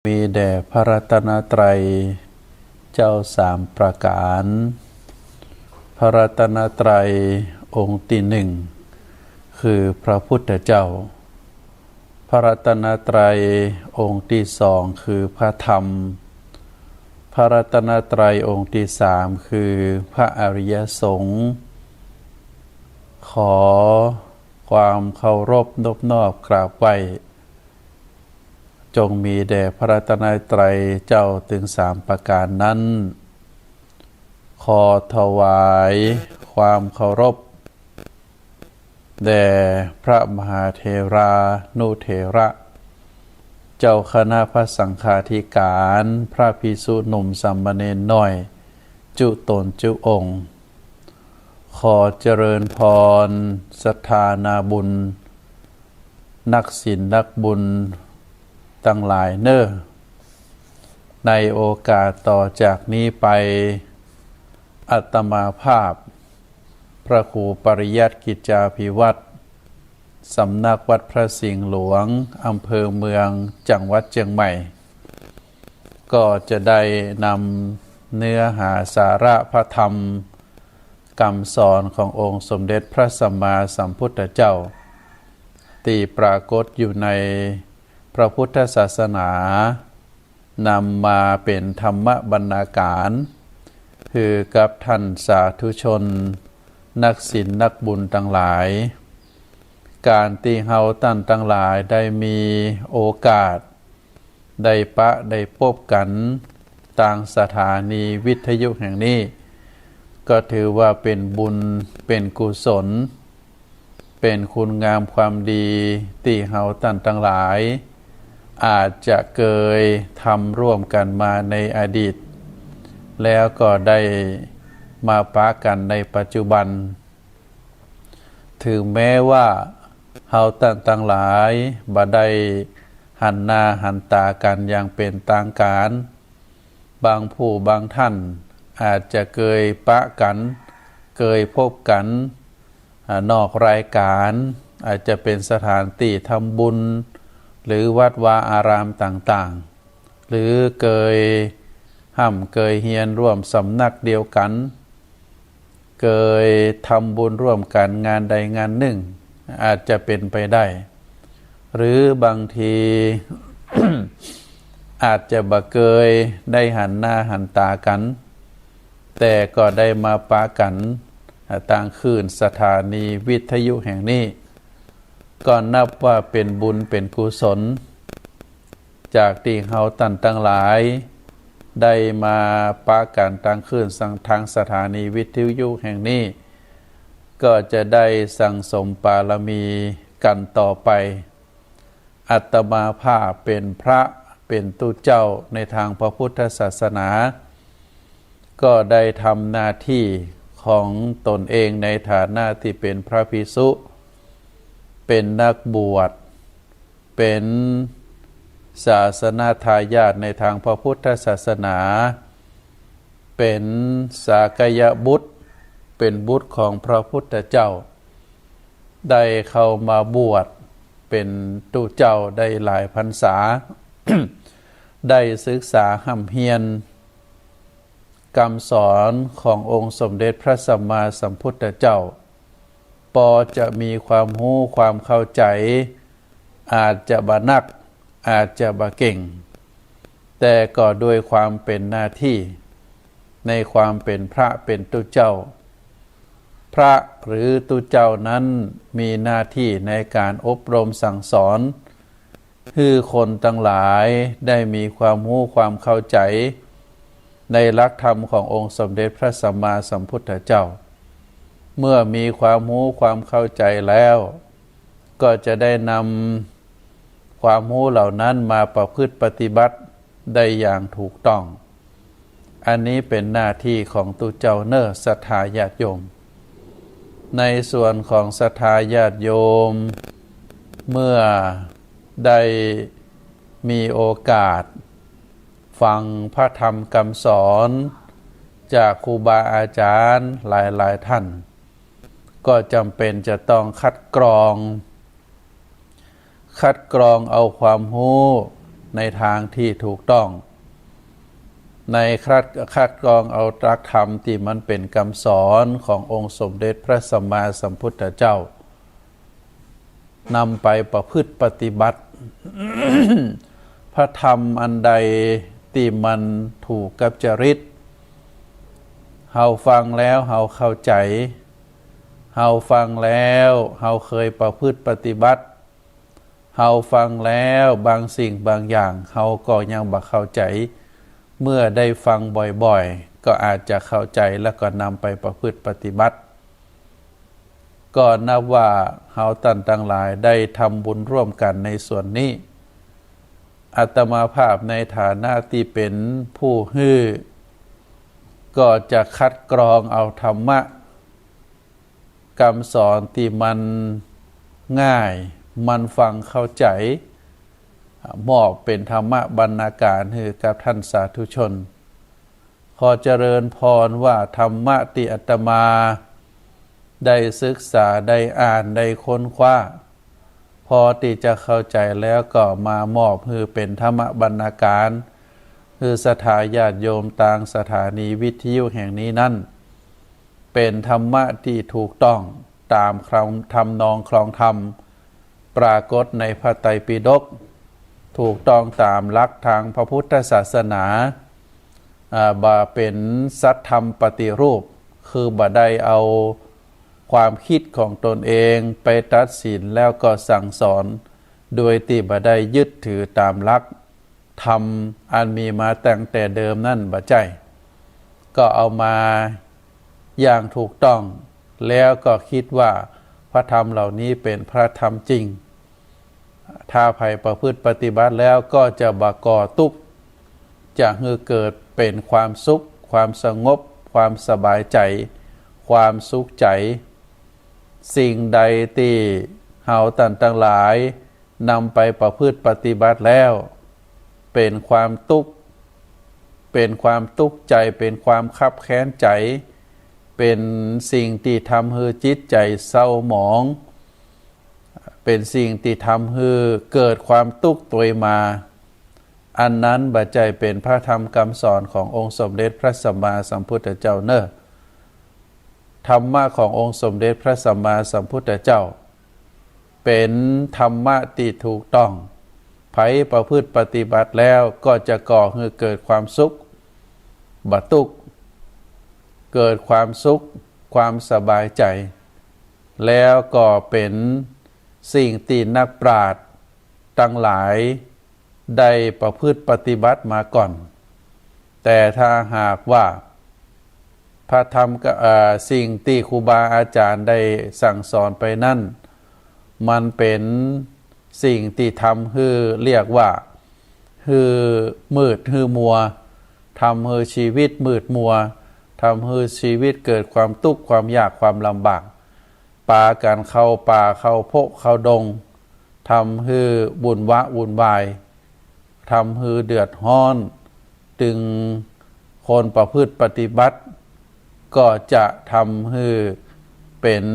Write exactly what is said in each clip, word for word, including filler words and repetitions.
มีแด่พระรัตนตรัยเจ้าสามประก๋าน พระรัตนตรัยองค์ตี้นึ่ง คือพระพุทธเจ้า พระรัตนตรัยองค์ตี้สอง คือพระธรรม พระรัตนตรัยองค์ตี้สาม คือพระอริยสงฆ์ ขอความเคารพนบนอบกราบไหว้ จงมีแด่พระรัตนตรัยเจ้าตึงสามประก๋านนั้น ขอถวายความเคารพ แด่พระมหาเถรานุเถระ เจ้าคณะพระสังฆาธิก๋าน พระภิกษุหนุ่มสามเณรน้อย จุตนจุองค์ ขอเจริญพรศรัทธานาบุญ นักศีลนักบุญตังหลายเน่อ ในโอกาสต่อจากนี้ไป อาตมาภาพ พระครูปริยัติกิจจาภิวัฒน์ สำนักวัดพระสิงห์หลวง อำเภอเมือง จังหวัดเชียงใหม่ ก็จะได้นำเนื้อหาสาระพระธรรม กำสอนขององค์สมเด็จพระสัมมาสัมพุทธเจ้า ตี้ปรากฏอยู่ในพระพุทธศาสนา นำมาเป๋นธรรมบรรณาการ หื้อกับท่านสาธุชน นักศีลนักบุญตังหลาย ก๋านตี้เฮาต้านตังหลายได้มีโอกาส ได้ปะได้ปบกั๋น ตางสถานีวิทยุแห่งนี้ ก็ถือว่าเป๋นบุญ เป๋นกุศล เป๋นคุณงามความดี ตี้เฮาต้านตังหลาย อาจจะเกยทำร่วมกั๋นมาในอดีต แล้วก็ได้มาปะกั๋นในปัจจุบัน ถึงแม้ว่าเฮาต้านตังหลายบ่ได้หันหน้าหันต๋ากั๋นอย่างเป๋นตางก๋าน บางผู้บางท่านอาจจะเกยปะกั๋น เกยปบกั๋น อ่า นอกรายก๋าน อาจจะเป๋นสถานตี้ทำบุญ หรือวัดวาอารามต่างๆ หรือเกยฮ่ำเกยเฮียนร่วมสำนักเดียวกั๋น เกยทำบุญร่วมกั๋นงานใดงานนึ่ง อาจจะเป๋นไปได้ หรือบางที อาจจะบ่เกยได้หันหน้าหันต๋ากั๋น แต่ก็ได้มาปะกั๋น อ่า ตางคลื่นสถานีวิทยุแห่งนี้ ก็นับว่าเป๋นบุญเป๋นกุศล จากตี้เฮาต้านตังหลาย ได้มาปะกั๋นตางคลื่นสัง ตางสถานีวิทยุแห่งนี้ ก็จะได้สั่งสมบารมีกั๋นต่อไป อาตมาภาพเป๋นพระ เป๋นตุ๊เจ้าในตางพระพุทธศาสนา ก็ได้ทำหน้าตี้ของตนเองในฐานะตี้เป๋นพระภิกษุ เป๋นนักบวช เป๋นศาสนทายาทในตางพระพุทธศาสนา เป๋นสากยบุตร เป๋นบุตรของพระพุทธเจ้า ได้เข้ามาบวชเป๋นตุ๊เจ้าได้หลายพรรษา ได้ศึกษาฮ่ำเฮียน กำสอนขององค์สมเด็จพระสัมมาสัมพุทธเจ้า ปอจะมีความฮู้ความเข้าใจ๋ อาจจะบ่นัก อาจจะบ่เก่ง แต่ก็ด้วยความเป๋นหน้าตี้ ในความเป๋นพระเป๋นตุ๊เจ้า พระหรือตุ๊เจ้านั้นมีหน้าตี้ในก๋านอบรมสั่งสอน หื้อคนตังหลายได้มีความฮู้ความเข้าใจ๋ ในหลักธรรมขององค์สมเด็จพระสัมมาสัมพุทธเจ้า เมื่อมีความฮู้ความเข้าใจ๋แล้ว ก็จะได้นำความฮู้เหล่านั้นมาประพฤติปฏิบัติได้อย่างถูกต้อง อันนี้เป๋นหน้าตี้ของตุ๊เจ้าเน่อศรัทธาญาติโยม ในส่วนของศรัทธาญาติโยม เมื่อได้มีโอกาสฟังพระธรรมกำสอนจากครูบาอาจ๋ารย์หลายๆ ท่าน ก็จ๋ำเป๋นจะต้องคัดกรอง คัดกรองเอาความฮู้ ในตางตี้ถูกต้อง ในคัด คัดกรองเอาหลักธรรมตี้มันเป๋นกำสอนขององค์สมเด็จพระสัมมาสัมพุทธเจ้า นำไปประพฤติปฏิบัติ พระธรรมอันใดตี้มันถูกกับจริต เฮาฟังแล้วเฮาเข้าใจ๋ เฮาฟังแล้วเฮาเกยประพฤติปฏิบัติ เฮาฟังแล้วบางสิ่งบางอย่างเฮาก็ยังบ่เข้าใจ๋ เมื่อได้ฟังบ่อยๆ ก็อาจจะเข้าใจ๋แล้วก็นำไปประพฤติปฏิบัติ ก็นับว่าเฮาต้านตังหลายได้ทำบุญร่วมกั๋นในส่วนนี้ อาตมาภาพในฐานะตี้เป๋นผู้หื้อ ก็จะคัดกรองเอาธรรมะ กำสอนตี้มันง่าย มันฟังเข้าใจ๋ มอบเป๋นธรรมบรรณาการหื้อกับต้านสาธุชน ขอเจริญพรว่าธรรมะตี้อาตมาได้ศึกษา ได้อ่าน ได้ค้นคว้า พอตี้จะเข้าใจ๋แล้วก็มามอบหื้อเป๋นธรรมบรรณาการ หื้อศรัทธาญาติโยมตางสถานีวิทยุแห่งนี้นั้น เป๋นธรรมะตี้ถูกต้องต๋ามครอง ทำนองครองธรรม ปรากฏในพระไตรปิฎก ถูกต้องต๋ามหลักตางพระพุทธศาสนา อ่า บ่เป๋นสัตธรรมปฏิรูป คือบ่ได้เอาความกึ๊ดของตนเองไปตัดสินแล้วก็สั่งสอน โดยตี้บ่ได้ยึดถือต๋ามหลักธรรมอันมีมาตั้งแต่เดิมนั้นบ่ใจ้ ก็เอามาอย่างถูกต้อง แล้วก็กึ๊ดว่าพระธรรมเหล่านี้เป๋นพระธรรมจริง ถ้าใผประพฤติปฏิบัติแล้วก็จะบ่ก่อตุ๊กข์ จะหื้อเกิดเป๋นความสุข ความสงบ ความสบายใจ๋ ความสุขใจ๋ สิ่งใดตี้เฮาต้านตังหลายนำไปประพฤติปฏิบัติแล้ว เป๋นความตุ๊กข์ เป๋นความตุ๊กข์ใจ๋ เป๋นความคับแค้นใจ๋ เป๋นสิ่งตี้ทำหื้อจิตใจ๋เศร้าหมอง เป๋นสิ่งตี้ทำหื้อเกิดความตุ๊กข์ตวยมา อันนั้นบ่ใจ้เป๋นพระธรรมกำสอนขององค์สมเด็จพระสัมมาสัมพุทธเจ้าเน่อ ธรรมะขององค์สมเด็จพระสัมมาสัมพุทธเจ้า เป๋นธรรมะตี้ถูกต้อง ใผประพฤติปฏิบัติแล้วก็จะก่อหื้อเกิดความสุข บ่ตุ๊กข์ เกิดความสุข ความสบายใจ๋ แล้วก็เป๋นสิ่งตี้นักปราชญ์ตังหลายได้ประพฤติปฏิบัติมาก่อน แต่ถ้าหากว่าพระธรรมกะ เอ่อ สิ่งตี้ครูบาอาจ๋ารย์ได้สั่งสอนไปนั้น มันเป๋นสิ่งตี้ทำหื้อ เรียกว่า หื้อมืดหื้อมัว ทำหื้อชีวิตมืดมัว ทำหื้อชีวิตเกิดความตุ๊กข์ ความยาก ความลำบาก ปากั๋นเข้าป่า เข้าโพะ เข้าดง ทำหื้อวุ่นวะวุ่นวาย ทำหื้อเดือดฮ้อน ตึงคนประพฤติปฏิบัติ ก็จะทำหื้อเป๋น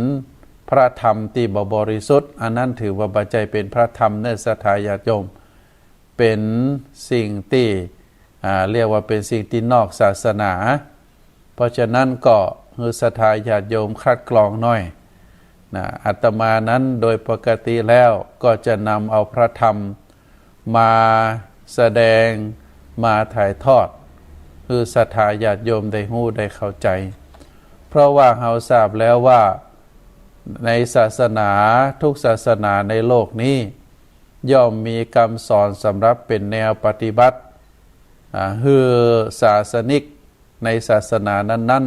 พระธรรมตี้บ่บริสุทธิ์ อันนั้นถือว่าบ่ใจ้เป๋นพระธรรมเน่อศรัทธาญาติโยม เป๋นสิ่งตี้ อ่า เรียกว่าเป๋นสิ่งตี้นอกศาสนา เพราะฉะนั้นก็หื้อศรัทธาญาติโยมคัดกรองหน่อยนะ อาตมานั้นโดยปกติแล้วก็จะนำเอาพระธรรมมาแสดง มาถ่ายทอด หื้อศรัทธาญาติโยมได้ฮู้ได้เข้าใจ๋ เพราะว่าเฮาทราบแล้วว่าในศาสนาทุกศาสนาในโลกนี้ ย่อมมีกำสอนสำหรับเป๋นแนวปฏิบัติ อ่า หื้อศาสนิกในศาสนานั้น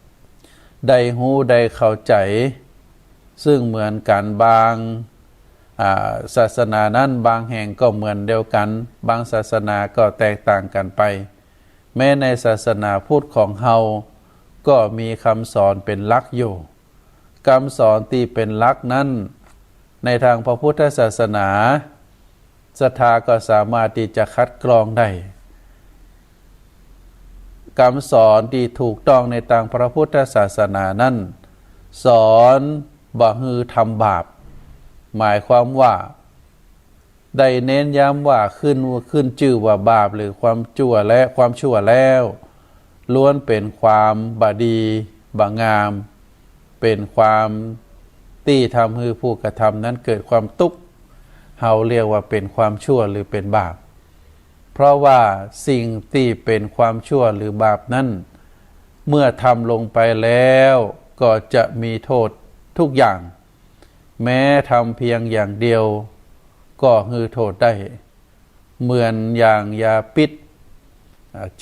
ๆ ได้ฮู้ได้เข้าใจ๋ ซึ่งเหมือนกั๋น บาง อ่า ศาสนานั้นบางแห่งก็เหมือนเดียวกั๋น บางศาสนาก็แตกต่างกั๋นไป แม้ในศาสนาพุทธของเฮาก็มีกำสอนเป๋นหลักอยู่ กำสอนตี้เป๋นหลักนั้น ในตางพระพุทธศาสนา ศรัทธาก็สามารถตี้จะคัดกรองได้ กำสอนตี้ถูกต้องในตางพระพุทธศาสนานั้น สอนบ่หื้อทำบาป หมายความว่า ได้เน้นย้ำว่าขึ้น ขึ้นจื้อว่าบาปหรือความจั่วและความชั่วแล้ว ล้วนเป๋นความบ่ดีบ่งาม เป๋นความตี้ทำหื้อผู้กระทำนั้นเกิดความตุ๊กข์ เฮาเรียกว่าเป๋นความชั่วหรือเป๋นบาป เพราะว่าสิ่งตี้เป๋นความชั่วหรือบาปนั้น เมื่อทำลงไปแล้วก็จะมีโทษทุกอย่าง แม้ทำเพียงอย่างเดียวก็หื้อโทษได้ เหมือนอย่างยาพิษ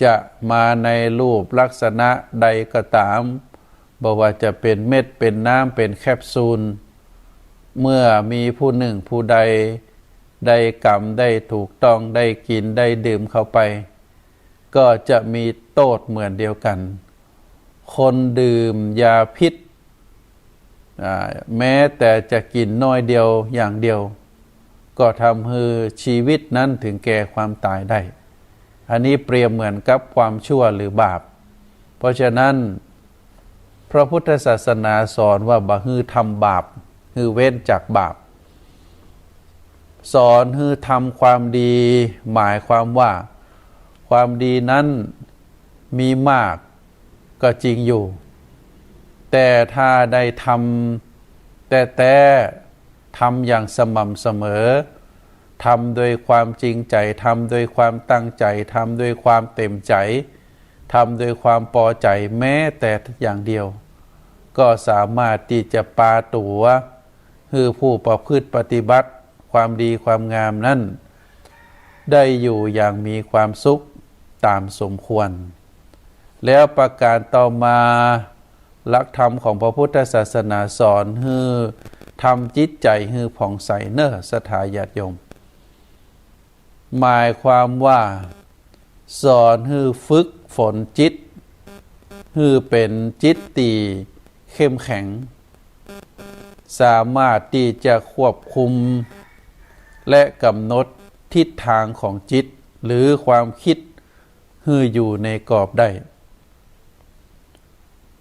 จะมาในรูปลักษณะใดก็ต๋าม บ่ว่าจะเป๋นเม็ด เป๋นน้ำ เป๋นแคปซูล เมื่อมีผู้หนึ่งผู้ใดได้กำ ได้ถูกต้อง ได้กิ๋น ได้ดื่มเข้าไป ก็จะมีโต้ษเหมือนเดียวกั๋น คนดื่มยาพิษ อ่า แม้แต่จะกิ๋นน้อยเดียวอย่างเดียว ก็ทำหื้อชีวิตนั้นถึงแก่ความต๋ายได้ อันนี้เปรียบเหมือนกับความชั่วหรือบาป เพราะฉะนั้น พระพุทธศาสนาสอนว่าบ่หื้อทำบาป หื้อเว้นจากบาป สอนหื้อทำความดี หมายความว่าความดีนั้นมีมากก็จริงอยู่ แต่ถ้าได้ทำแต๊ๆ ทำอย่างสม่ำเสมอ ทำโดยความจริงใจ๋ ทำโดยความตั้งใจ๋ ทำโดยความเต๋มใจ๋ ทำโดยความปอใจ๋แม้แต่อย่างเดียว ก็สามารถตี้จะปาตั๋วหื้อผู้ประพฤติปฏิบัติความดีความงามนั้น ได้อยู่อย่างมีความสุขต๋ามสมควร แล้วประก๋านต่อมา หลักธรรมของพระพุทธศาสนาสอนหื้อทำจิตใจ๋หื้อผ่องใสเน่อศรัทธาญาติโยม หมายความว่าสอนหื้อฝึกฝนจิต หื้อเป๋นจิตตี้เข้มแข็ง สามารถตี้จะควบคุม และกำหนดทิศทางของจิต หรือความคิด หื้ออยู่ในกรอบได้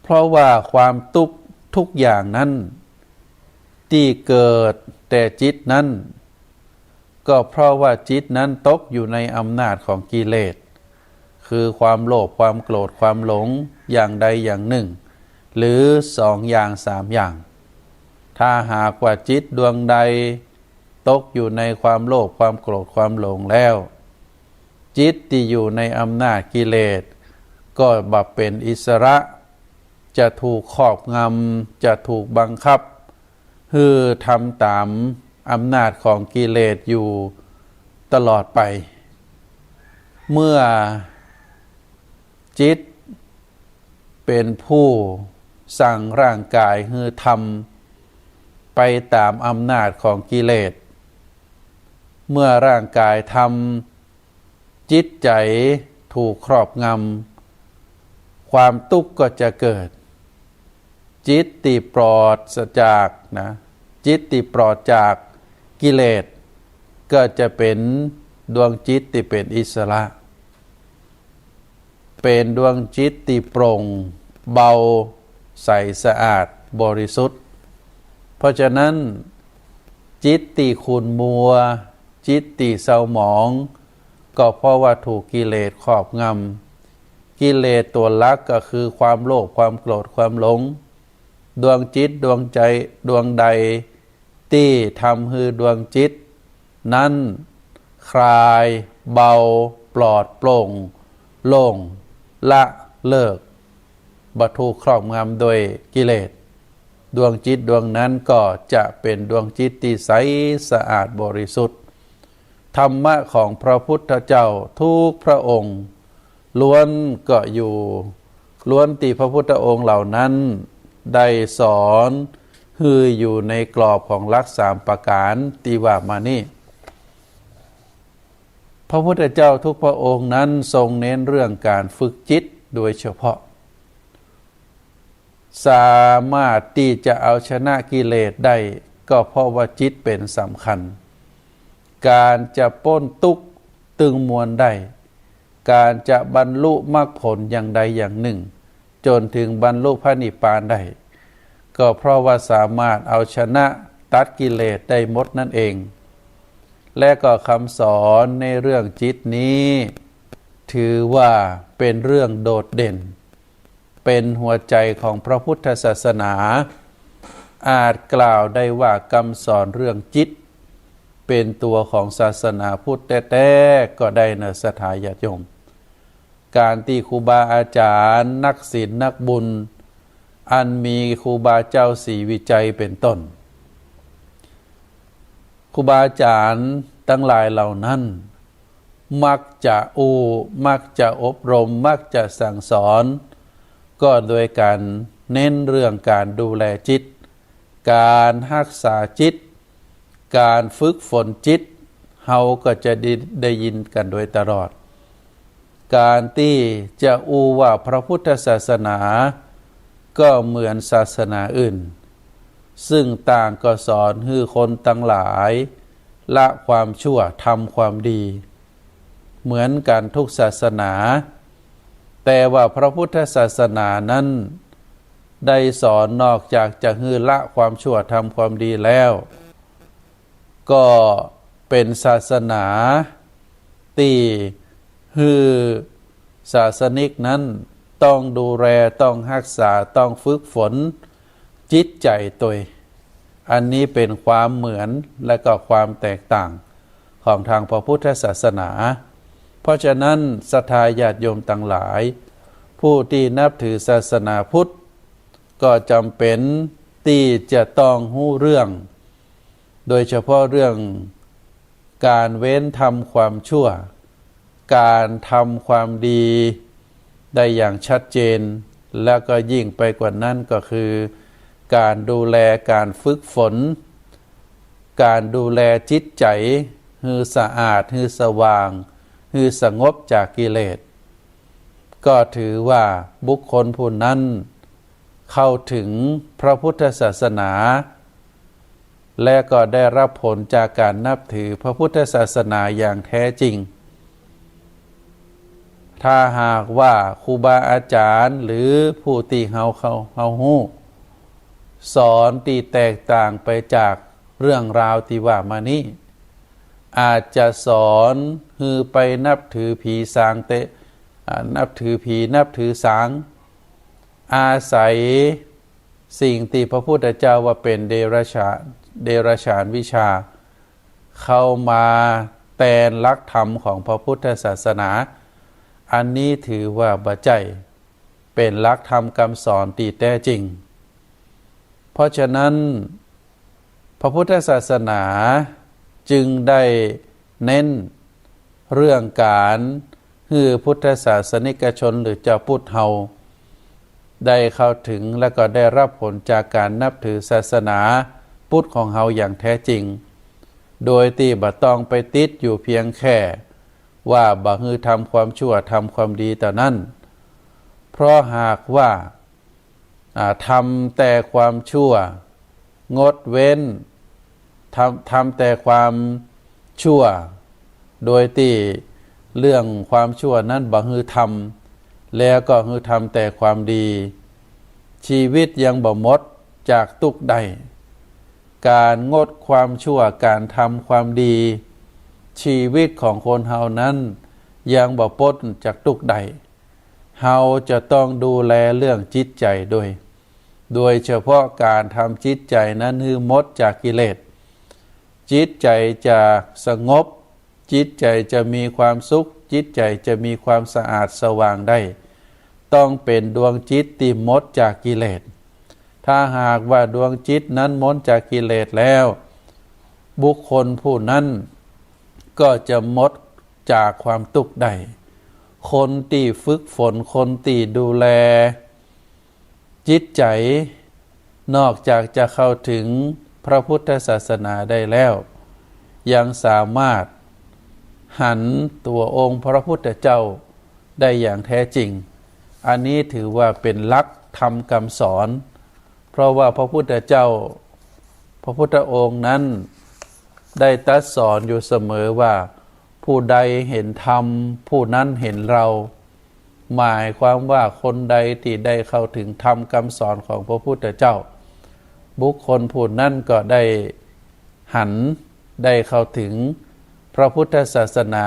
เพราะว่าความตุ๊กข์ทุกอย่างนั้น ตี้เกิดแต่จิตนั้น ก็เพราะว่าจิตนั้นตกอยู่ในอำนาจของกิเลส คือความโลภ ความโกรธ ความหลง อย่างใดอย่างหนึ่ง หรือสองอย่างสามอย่าง ถ้าหากว่าจิตดวงใดตกอยู่ในความโลภ ความโกรธ ความหลงแล้ว จิตตี้อยู่ในอำนาจกิเลส ก็บ่เป๋นอิสระ จะถูกครอบงำ จะถูกบังคับ หื้อทำต๋ามอำนาจของกิเลสอยู่ตลอดไป เมื่อจิตเป๋นผู้สั่งร่างกายหื้อทำไปต๋ามอำนาจของกิเลส เมื่อร่างกายทำ จิตใจ๋ถูกครอบงำ ความตุ๊กข์ก็จะเกิด จิตตี้ปราศจากนะ จิตตี้ปราศจากกิเลส ก็จะเป๋นดวงจิตตี้เป๋นอิสระ เป๋นดวงจิตตี้โปร่งเบาใสสะอาดบริสุทธิ์ เพราะฉะนั้น จิตตี้ขุ่นมัว จิตตี้เศร้าหมอง ก็เพราะว่าถูกกิเลสครอบงำ กิเลสตั๋วหลักก็คือความโลภ ความโกรธ ความหลง ดวงจิตดวงใจ๋ดวงใด ตี้ทำหื้อดวงจิตนั้นคลาย เบา ปลอดโปร่ง โล่ง ละเลิก บ่ถูกครอบงำโดยกิเลส ดวงจิตดวงนั้นก็จะเป๋นดวงจิตตี้ใสสะอาดบริสุทธิ์ ธรรมะของพระพุทธเจ้าทุกพระองค์ ล้วนก็อยู่ ล้วนตี้พระพุทธองค์เหล่านั้นได้สอนหื้ออยู่ในกรอบของหลักสามประก๋านตี้ว่ามานี้ พระพุทธเจ้าทุกพระองค์นั้นทรงเน้นเรื่องการฝึกจิตโดยเฉพาะ สามารถตี้จะเอาชนะกิเลสได้ ก็เพราะว่าจิตเป๋นสำคัญ การจะป๊นตุ๊กข์ตึงมวลได้ การจะบรรลุมรรคผลอย่างใดอย่างหนึ่ง จ๋นถึงบรรลุพระนิพพานได้ ก็เพราะว่าสามารถเอาชนะตัดกิเลสได้หมดนั่นเอง และก็กำสอนในเรื่องจิตนี้ ถือว่าเป๋นเรื่องโดดเด่น เป๋นหัวใจ๋ของพระพุทธศาสนา อาจกล่าวได้ว่ากำสอนเรื่องจิต เป๋นตั๋วของศาสนาพุทธแต๊ๆ ก็ได้นะศรัทธาญาติโยม ก๋านตี้ครูบาอาจ๋ารย์ นักศีลนักบุญ อันมีครูบาเจ้าศรีวิชัยเป๋นต้น ครูบาอาจ๋ารย์ตังหลายเหล่านั้น มักจะอู้ มักจะอบรม มักจะสั่งสอน ก็โดยก๋านเน้นเรื่องก๋านดูแลจิต ก๋านฮักษาจิต ก๋านฝึกฝนจิต เฮาก็จะได้ ได้ยินกั๋นโดยตลอด ก๋านตี้จะอู้ว่าพระพุทธศาสนา ก็เหมือนศาสนาอื่น ซึ่งต่างก็สอนหื้อคนตังหลาย ละความชั่วทำความดี เหมือนกั๋นทุกศาสนา แต่ว่าพระพุทธศาสนานั้น ได้สอนนอกจากจะหื้อละความชั่วทำความดีแล้ว ก็เป๋นศาสนาตี้หื้อศาสนิกนั้นต้องดูแล ต้องฮักษา ต้องฝึกฝนจิตใจ๋ตวย อันนี้เป๋นความเหมือนและก็ความแตกต่างของตางพระพุทธศาสนา เพราะฉะนั้นศรัทธาญาติโยมตังหลาย ผู้ตี้นับถือศาสนาพุทธ ก็จ๋ำเป๋นตี้จะต้องฮู้เรื่อง โดยเฉพาะเรื่องก๋านเว้นทำความชั่ว ก๋านทำความดีได้อย่างชัดเจน แล้วก็ยิ่งไปกว่านั้นก็คือก๋านดูแล ก๋านฝึกฝน ก๋านดูแลจิตใจ๋หื้อสะอาด หื้อสว่าง หื้อสงบจากกิเลส ก็ถือว่าบุคคลผู้นั้นเข้าถึงพระพุทธศาสนา และก็ได้รับผลจากก๋านนับถือพระพุทธศาสนาอย่างแท้จริง ถ้าหากว่าครูบาอาจ๋ารย์หรือผู้ตี้เฮาเข้า เฮาฮู้ สอนตี้แตกต่างไปจากเรื่องราวตี้ว่ามานี้ อาจจะสอนหื้อไปนับถือผีสางเต๊อะ อ่า นับถือผีนับถือสาง อาศัยสิ่งตี้พระพุทธเจ้าว่าเป๋นเดรัจฉาน เดรัจฉานวิชา เข้ามาแตนหลักธรรมของพระพุทธศาสนา อันนี้ถือว่าบ่ใจ้ เป๋นหลักธรรมกำสอนตี้แต๊จริง เพราะฉะนั้น พระพุทธศาสนาจึงได้เน้นเรื่องก๋านหื้อพุทธศาสนิกชนหรือจาวพุทธเฮา ได้เข้าถึงและก็ได้รับผลจากก๋านนับถือศาสนาพุทธของเฮาอย่างแท้จริง โดยตี้บ่ต้องไปติดอยู่เพียงแค่ว่าบ่หื้อทำความชั่วทำความดีเต้านั้น เพราะหากว่า อ่า ทำแต่ความชั่ว งดเว้น ทำ ทำแต่ความชั่ว โดยตี้เรื่องความชั่วนั้นบ่หื้อทำ แล้วก็หื้อทำแต่ความดี ชีวิตยังบ่หมดจากตุ๊กข์ได้ ก๋านงดความชั่ว ก๋านทำความดี ชีวิตของคนเฮานั้นยังบ่ป๊นจากตุ๊กข์ได้ เฮาจะต้องดูแลเรื่องจิตใจ๋โดย โดยเฉพาะก๋านทำจิตใจ๋นั้นหื้อหมดจากกิเลส จิตใจ๋จะสงบ จิตใจ๋จะมีความสุข จิตใจ๋จะมีความสะอาดสว่างได้ ต้องเป๋นดวงจิตตี้หมดจากกิเลส ถ้าหากว่าดวงจิตนั้นหมดจากกิเลสแล้ว บุคคลผู้นั้นก็จะหมดจากความตุ๊กข์ได้ คนตี้ฝึกฝน คนตี้ดูแลจิตใจ๋ นอกจากจะเข้าถึงพระพุทธศาสนาได้แล้ว ยังสามารถหันตั๋วองค์พระพุทธเจ้าได้อย่างแท้จริง อันนี้ถือว่าเป๋นหลักธรรมกำสอน เพราะว่าพระพุทธเจ้า พระพุทธองค์นั้นได้ตรัสสอนอยู่เสมอว่า ผู้ใดเห็นธรรม ผู้นั้นเห็นเรา หมายความว่าคนใดตี้ได้เข้าถึงธรรมกำสอนของพระพุทธเจ้า บุคคลผู้นั้นก็ได้หัน ได้เข้าถึง พระพุทธศาสนา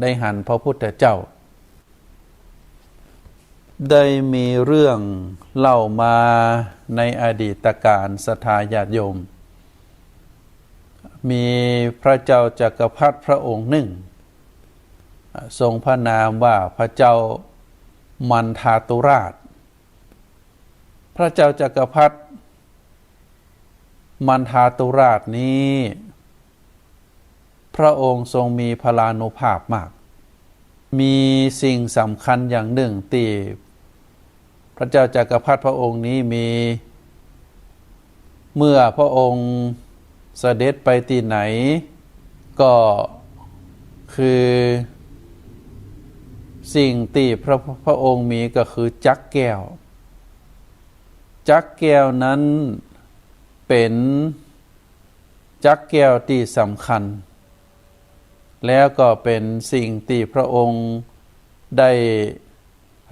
ได้หันพระพุทธเจ้า ได้มีเรื่องเล่ามาในอดีตกาล ศรัทธาญาติโยม มีพระเจ้าจักรพรรดิพระองค์หนึ่ง ทรงพระนามว่าพระเจ้ามันทาตุราช พระเจ้าจักรพรรดิมันทาตุราชนี้ พระองค์ทรงมีพลานุภาพมาก มีสิ่งสำคัญอย่างหนึ่งตี้พระเจ้าจักรพรรดิพระองค์นี้มี เมื่อพระองค์เสด็จไปตี้ไหน ก็คือสิ่งตี้พระ พระองค์มีก็คือจักรแก้ว จักรแก้วนั้นเป๋นจักรแก้วตี้สำคัญ แล้วก็เป๋นสิ่งตี้พระองค์ได้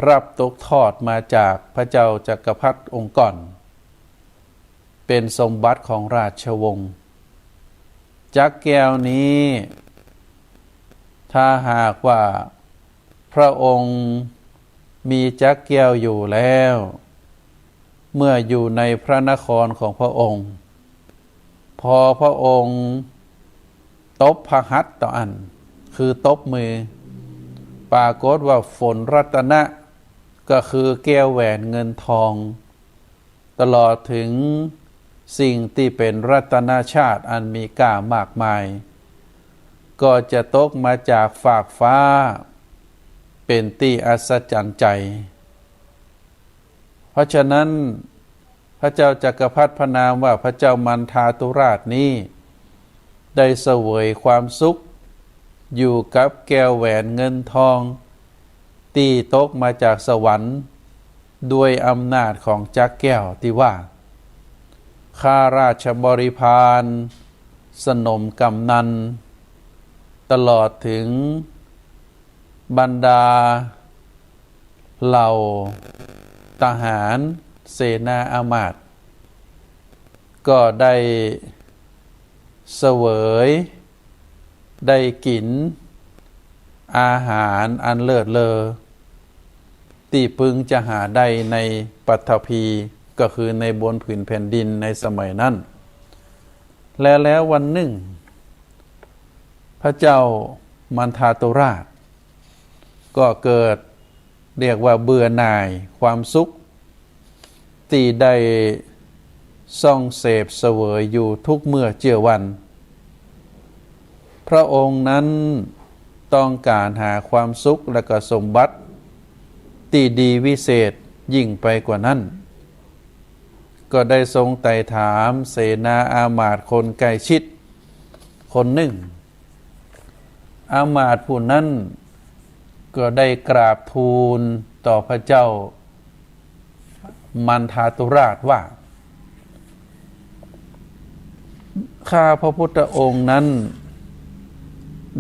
รับตกทอดมาจากพระเจ้าจักรพรรดิองค์ก่อน เป๋นสมบัติของราชวงศ์ จักรแก้วนี้ ถ้าหากว่าพระองค์มีจักรแก้วอยู่แล้ว เมื่ออยู่ในพระนครของพระองค์ พอพระองค์ตบพระหัตถ์ต่ออั้น คือตบมือ ปรากฏว่าฝนรัตนะ ก็คือแก้วแหวนเงินทอง ตลอดถึงสิ่งตี้เป๋นรัตนชาติอันมีค่ามากมาย ก็จะตกมาจากฟากฟ้า เป๋นตี้อัศจรรย์ใจ เพราะฉะนั้น พระเจ้าจักรพรรดิพระนามว่าพระเจ้ามันทาตุราชนี้ ได้เสวยความสุขอยู่กับแก้วแหวนเงินทอง ตี้ตกมาจากสวรรค์ ด้วยอำนาจของจักรแก้วตี้ว่า ข้าราชบริพาร สนมกำนัล ตลอดถึงบรรดาเหล่าทหาร เสนาอามาตย์ ก็ได้เสวย ได้กิ๋นอาหารอันเลิศเลอ ตี้พึงจะหาได้ในปฐพี ก็คือในบนผืนแผ่นดินในสมัยนั้น และแล้ววันหนึ่ง พระเจ้ามันทาตุราช ก็เกิด เรียกว่าเบื่อหน่ายความสุข ตี้ได้ส่องเสพเสวยอยู่ทุกเมื่อเจื้อวัน พระองค์นั้นต้องก๋านหาความสุขและก็สมบัติตี้ดีวิเศษยิ่งไปกว่านั้น ก็ได้ทรงไต่ถามเสนาอามาตย์คนใกล้ชิดคนหนึ่ง อามาตย์ผู้นั้นก็ได้กราบทูลต่อพระเจ้ามันทาตุราชว่า ข้าพระพุทธองค์นั้น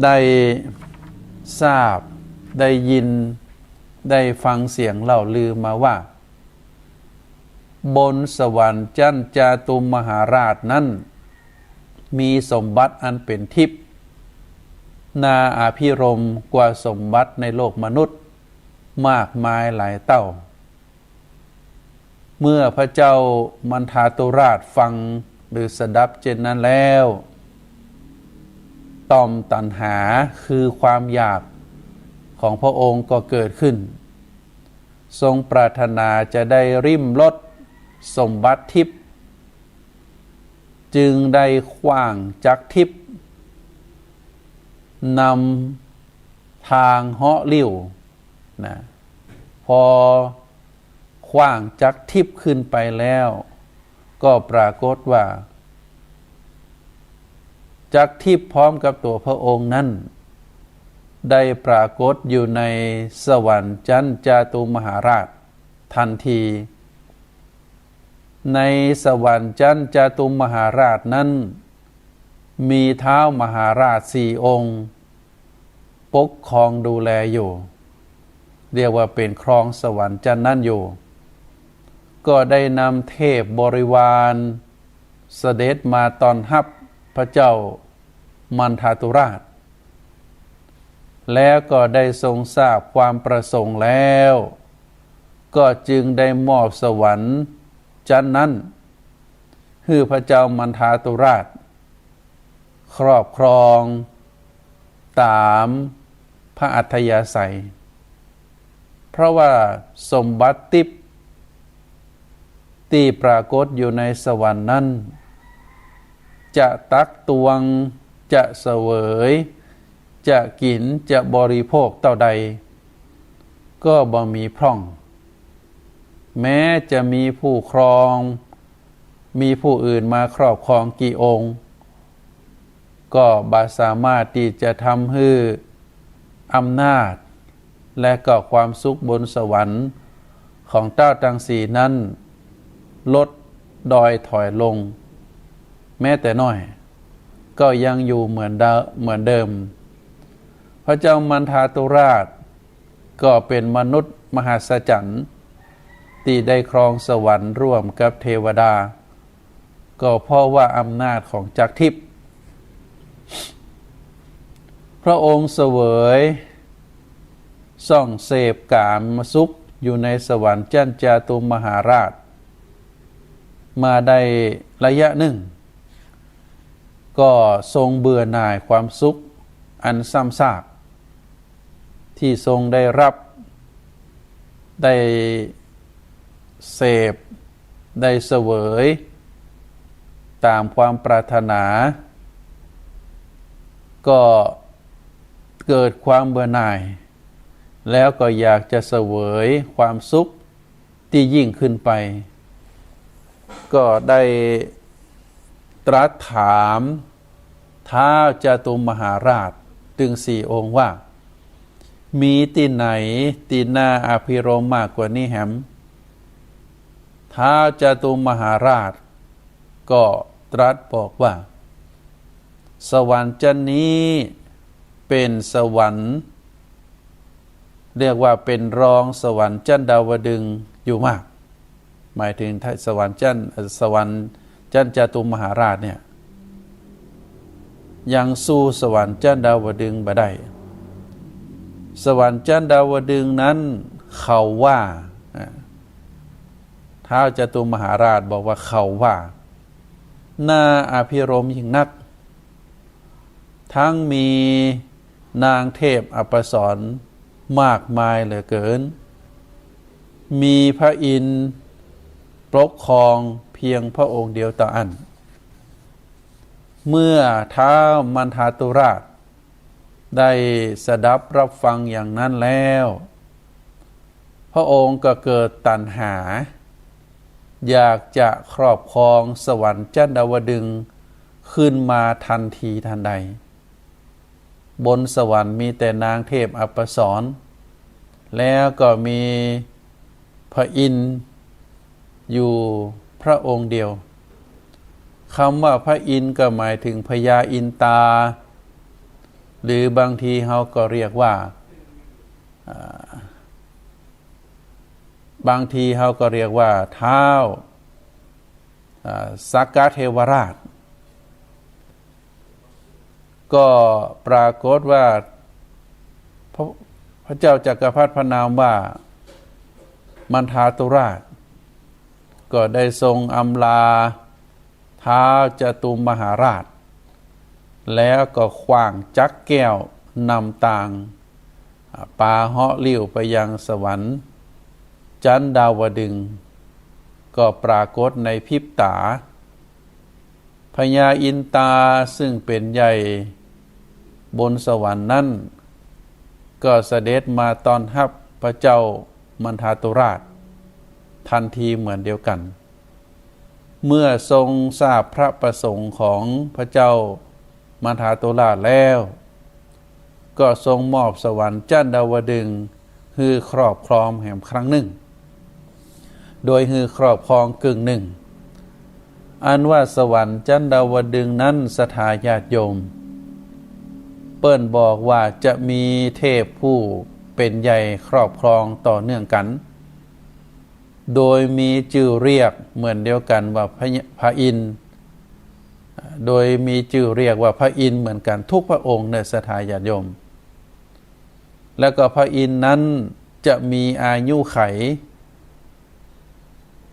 ได้ทราบ ได้ยิน ได้ฟังเสียงเล่าลือมาว่า บนสวรรค์ชั้นจาตุมหาราชนั้น มีสมบัติอันเป๋นทิพย์ น่าอภิรมย์กว่าสมบัติในโลกมนุษย์มากมายหลายเต้า เมื่อพระเจ้ามันทาตุราชฟังหรือสดับเจ้นนั้นแล้ว ต่อมตัณหาคือความอยากของพระองค์ก็เกิดขึ้น ทรงปรารถนาจะได้ลิ้มรสสมบัติทิพย์ จึงได้ขว้างจักรทิพย์ นำทางเหาะลิ่วนะ พอขว้างจักรทิพย์ขึ้นไปแล้ว ก็ปรากฏว่า จักรทิพย์พร้อมกับตั๋วพระองค์นั้น ได้ปรากฏอยู่ในสวรรค์ชั้นจาตุมหาราชทันที ในสวรรค์ชั้นจาตุมหาราชนั้น มีท้าวมหาราชสี่องค์ ปกครองดูแลอยู่ เรียกว่าเป๋นครองสวรรค์ชั้นนั้นอยู่ ก็ได้นำเทพบริวารเสด็จมาต้อนฮับพระเจ้ามันทาตุราช แล้วก็ได้ทรงทราบความประสงค์แล้ว ก็จึงได้มอบสวรรค์จั๊นนั้น หื้อพระเจ้ามันทาตุราช ครอบครองต๋ามพระอัธยาศัย เพราะว่าสมบัติทิพย์ตี้ปรากฏอยู่ในสวรรค์นั้น จะตักตวง จะเสวย จะกิ๋น จะบริโภคเต้าใด ก็บ่มีพร่อง แม้จะมีผู้ครอง มีผู้อื่นมาครอบครองกี่องค์ ก็บ่สามารถตี้จะทำหื้ออำนาจ และก็ความสุขบนสวรรค์ของเต้าตังสี่นั้น ลดดอยถอยลง แม้แต่น้อย ก็ยังอยู่เหมือนเดิม เหมือนเดิม พระเจ้ามันทาตุราช ก็เป๋นมนุษย์มหัศจรรย์ ตี้ได้ครองสวรรค์ร่วมกับเทวดา ก็เพราะว่าอำนาจของจักรทิพย์ พระองค์เสวยส่องเสพกามสุขอยู่ในสวรรค์จั๊นจาตุมหาราช มาได้ระยะหนึ่ง ก็ทรงเบื่อหน่ายความสุขอันซ้ำซาก ที่ทรงได้รับ ได้เสพ ได้เสวย ต๋ามความปรารถนา ก็เกิดความเบื่อหน่าย แล้วก็อยากจะเสวยความสุข ตี้ยิ่งขึ้นไป ก็ได้ตรัสถามท้าวจาตุมหาราชตึงสี่องค์ว่า มีตี้ไหนตี้น่าอภิรมย์มากกว่านี้แหม ท้าวจาตุมหาราชก็ตรัสบอกว่า สวรรค์จั๊นนี้เป๋นสวรรค์ เรียกว่าเป๋นรองสวรรค์จั๊นดาวดึงส์อยู่มาก หมายถึงสวรรค์จั๊น สวรรค์จั๊นจาตุมหาราชเนี่ย ยังสู้สวรรค์จั๊นดาวดึงส์บ่ได้ สวรรค์จั๊นดาวดึงส์นั้นเขาว่า อ่า ท้าวจาตุมหาราชบอกว่าเขาว่า น่าอภิรมย์ยิ่งนัก ทั้งมีนางเทพอัปสรมากมายเหลือเกิน มีพระอินทร์ปกครองเพียงพระองค์เดียวเต้าอั้น เมื่อท้าวมันทาตุราชได้สดับรับฟังอย่างนั้นแล้ว พระองค์ก็เกิดตัณหา อยากจะครอบครองสวรรค์จั๊นดาวดึงส์ขึ้นมาทันทีทันใด บนสวรรค์มีแต่นางเทพอัปสร แล้วก็มีพระอินทร์อยู่พระองค์เดียว คำว่าพระอินทร์ก็หมายถึงพญาอินตา หรือบางทีเฮาก็เรียกว่า อ่า บางทีเฮาก็เรียกว่าท้าว อ่า สักกะเทวราช ก็ปรากฏว่าพระ พระเจ้าจักรพรรดิพระนามว่ามันทาตุราช ก็ได้ทรงอำลาท้าวจาตุมหาราช แล้วก็ขว้างจักรแก้วนำตาง อ่า ปาเหาะลิ่วไปยังสวรรค์จั๊นดาวดึงส์ ก็ปรากฏในพริบต๋า พญาอินตาซึ่งเป๋นใหญ่บนสวรรค์นั้น ก็เสด็จมาต้อนฮับพระเจ้ามันทาตุราชทันทีเหมือนเดียวกั๋น เมื่อทรงทราบพระประสงค์ของพระเจ้ามันทาตุราชแล้ว ก็ทรงมอบสวรรค์จั๊นดาวดึงส์หื้อครอบครองแหมครั้งนึ่ง โดยหื้อครอบครองกึ่งนึ่ง อันว่าสวรรค์จั๊นดาวดึงส์นั้น ศรัทธาญาติโยม เปิ้นบอกว่าจะมีเทพผู้เป๋นใหญ่ครอบครองต่อเนื่องกั๋น โดยมีจื้อเรียกเหมือนเดียวกั๋นว่าพระ พระอินทร์ โดยมีจื้อเรียกว่าพระอินทร์เหมือนกั๋นทุกพระองค์เน่อ ศรัทธาญาติโยม แล้วก็พระอินทร์นั้นจะมีอายุไข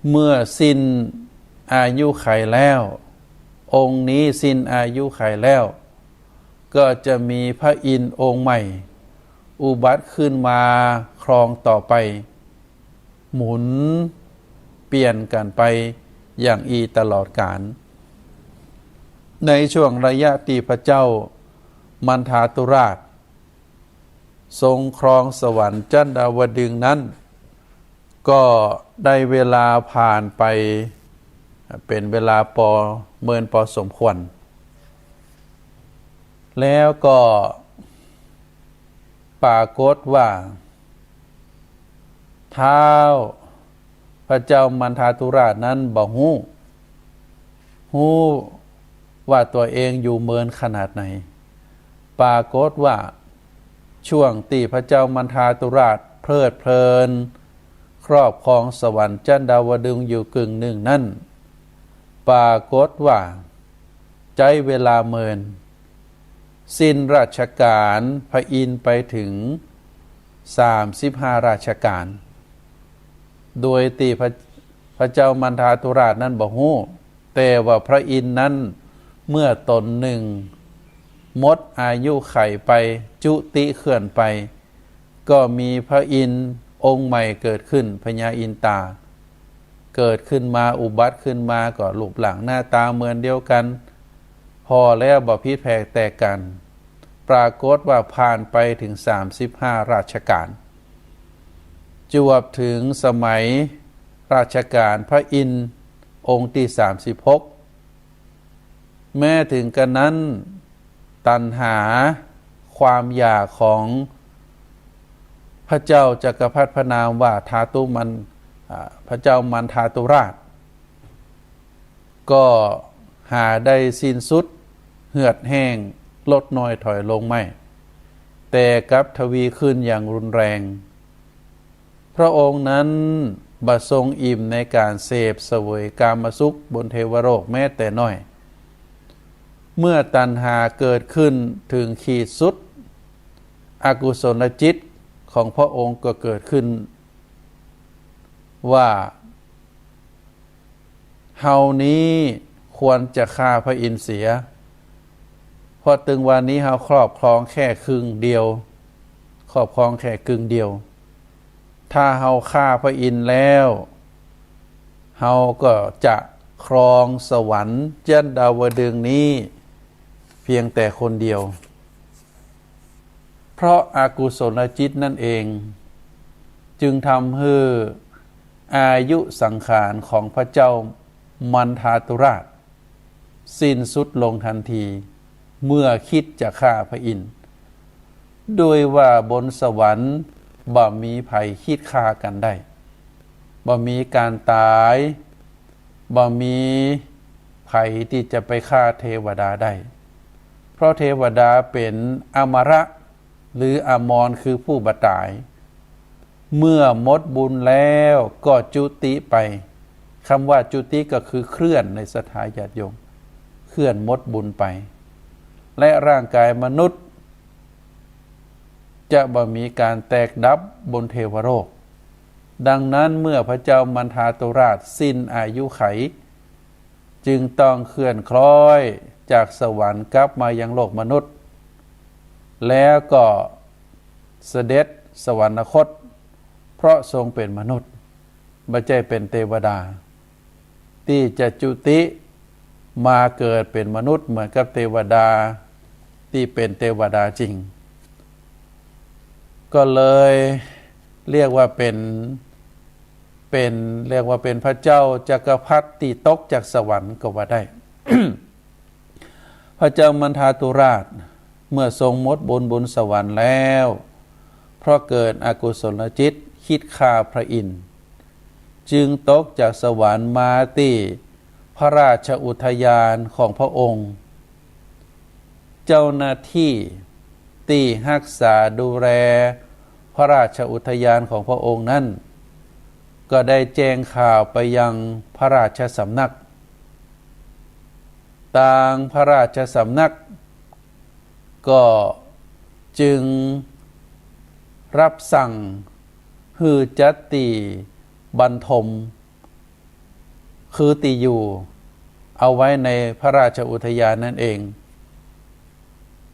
เมื่อสิ้นอายุไขแล้ว องค์นี้สิ้นอายุไขแล้ว ก็จะมีพระอินทร์องค์ใหม่ อุบัติขึ้นมาครองต่อไป หมุนเปลี่ยนกั๋นไปอย่างอี้ตลอดกาล ในช่วงระยะตี้พระเจ้ามันทาตุราช ทรงครองสวรรค์จันดาวดึงส์นั้น ก็ได้เวลาผ่านไปเป๋นเวลาปอ เมินปอสมควร แล้วก็ปรากฏว่า ท้าวพระเจ้ามันทาตุราชนั้นบ่ฮู้ ฮู้ว่าตั๋วเองอยู่เมินขนาดไหน ปรากฏว่า ช่วงตี้พระเจ้ามันทาตุราชเพลิดเพลิน ครอบครองสวรรค์จันดาวดึงส์อยู่กึ่งนึ่งนั้น ปรากฏว่า ใจ๊เวลาเมิน สิ้นราชก๋าลพระอินทร์ไปเถิงสามสิบห้าราชก๋าล โดยตี้พระ พระเจ้ามันทาตุราชนั้นบ่ฮู้ แต่ว่าพระอินทร์นั้น เมื่อต๋นนึ่งหมดอายุไขไป จุติเคลื่อนไป ก็มีพระอินทร์องค์ใหม่เกิดขึ้น พญาอินตา เกิดขึ้นมา อุบัติขึ้นมา ก็รูปร่างหน้าต๋าเหมือนเดียวกั๋น ผ่อแล้วบ่ผิดแผกแตกกั๋น ปรากฏว่าผ่านไปเถิงสามสิบห้าราชก๋าล จวบเถิงสมัยราชก๋าลพระอินทร์องค์ตี้สามสิบหก แม้เถิงกระนั้น ตัณหาความอยากของพระเจ้าจักรพรรดิพระนามว่าทาตุมัน อ่า พระเจ้ามันทาตุราช ก็หาได้สิ้นสุด เหือดแห้ง ลดน้อยถอยลงไม่ แต่กลับทวีขึ้นอย่างรุนแรง พระองค์นั้นบ่ทรงอิ่มในก๋านเสพเสวยกามสุขบนเทวโลกแม้แต่น้อย เมื่อตัณหาเกิดขึ้นเถิงขีดสุด อกุศลจิตของพระองค์ก็เกิดขึ้น ว่า เฮานี้ควรจะฆ่าพระอินทร์เสีย เพราะตึงวันนี้เฮาครอบครองแค่ครึ่งเดียว ครอบครองแค่ครึ่งเดียว ถ้าเฮาฆ่าพระอินทร์แล้ว เฮาก็จะครองสวรรค์จันดาวดึงส์นี้เพียงแต่คนเดียว เพราะอกุศลจิตนั่นเอง จึงทำหื้ออายุสังขารของพระเจ้ามันทาตุราช สิ้นสุดลงทันที เมื่อคิดจะฆ่าพระอินทร์ ด้วยว่าบนสวรรค์บ่มีใผคิดฆ่ากั๋นได้ บ่มีก๋านต๋าย บ่มีใผตี้จะไปฆ่าเทวดาได้ เพราะเทวดาเป๋นอมร หรืออมร คือผู้บ่ต๋าย เมื่อหมดบุญแล้วก็จุติไป กำว่าจุติก็คือเคลื่อนในศรัทธาญาติโยม เคลื่อนหมดบุญไป และร่างกายมนุษย์ จะบ่มีก๋านแตกดับบนเทวโลก ดังนั้นเมื่อพระเจ้ามันทาตุราชสิ้นอายุไข จึงต้องเคลื่อนคล้อยจากสวรรค์กลับมายังโลกมนุษย์ แล้วก็เสด็จสวรรคต เพราะทรงเป๋นมนุษย์ บ่ใจ้เป๋นเตวดา ตี้จะจุติมาเกิดเป๋นมนุษย์เหมือนกับเตวดาตี้เป๋นเตวดาจริง ก็เลยเรียกว่าเป๋น เป๋น เรียกว่าเป๋นพระเจ้าจักรพรรดิตี้ตกจากสวรรค์ก็ว่าได้ พระเจ้ามันทาตุราชเมื่อทรงหมดบุญบนสวรรค์แล้ว เพราะเกิดอกุศลจิตคิดฆ่าพระอินทร์ จึงตกจากสวรรค์มาตี้พระราชอุทยานของพระองค์ เจ้าหน้าตี้ตี้ฮักษาดูแลพระราชอุทยานของพระองค์นั้น ก็ได้แจ้งข่าวไปยังพระราชสำนัก ตางพระราชสำนัก ก็จึง รับสั่งหื้อจัดตี้บรรทม คือตี้อยู่ เอาไว้ในพระราชอุทยานนั่นเอง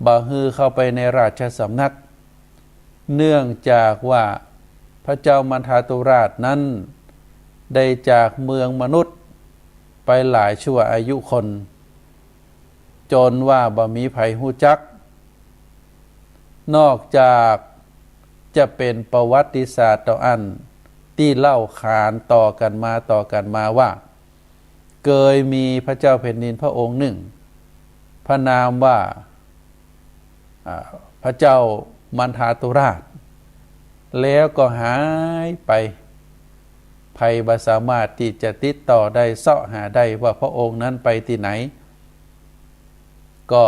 บ่หื้อเข้าไปในราชสำนัก เนื่องจากว่าพระเจ้ามันทาตุราชนั้นได้จากเมืองมนุษย์ไปหลายชั่วอายุคน จ๋นว่าบ่มีใผฮู้จัก นอกจากจะเป๋นประวัติศาสตร์เต้าอั้นตี้เล่าขานต่อกั๋นมาต่อกั๋นมาว่า เกยมีพระเจ้าแผ่นดินพระองค์นึ่ง พระนามว่า อ่า พระเจ้ามันทาตุราช แล้วก็หายไป ใผบ่สามารถตี้จะติดต่อได้ เซาะหาได้ว่าพระองค์นั้นไปตี้ไหน ก็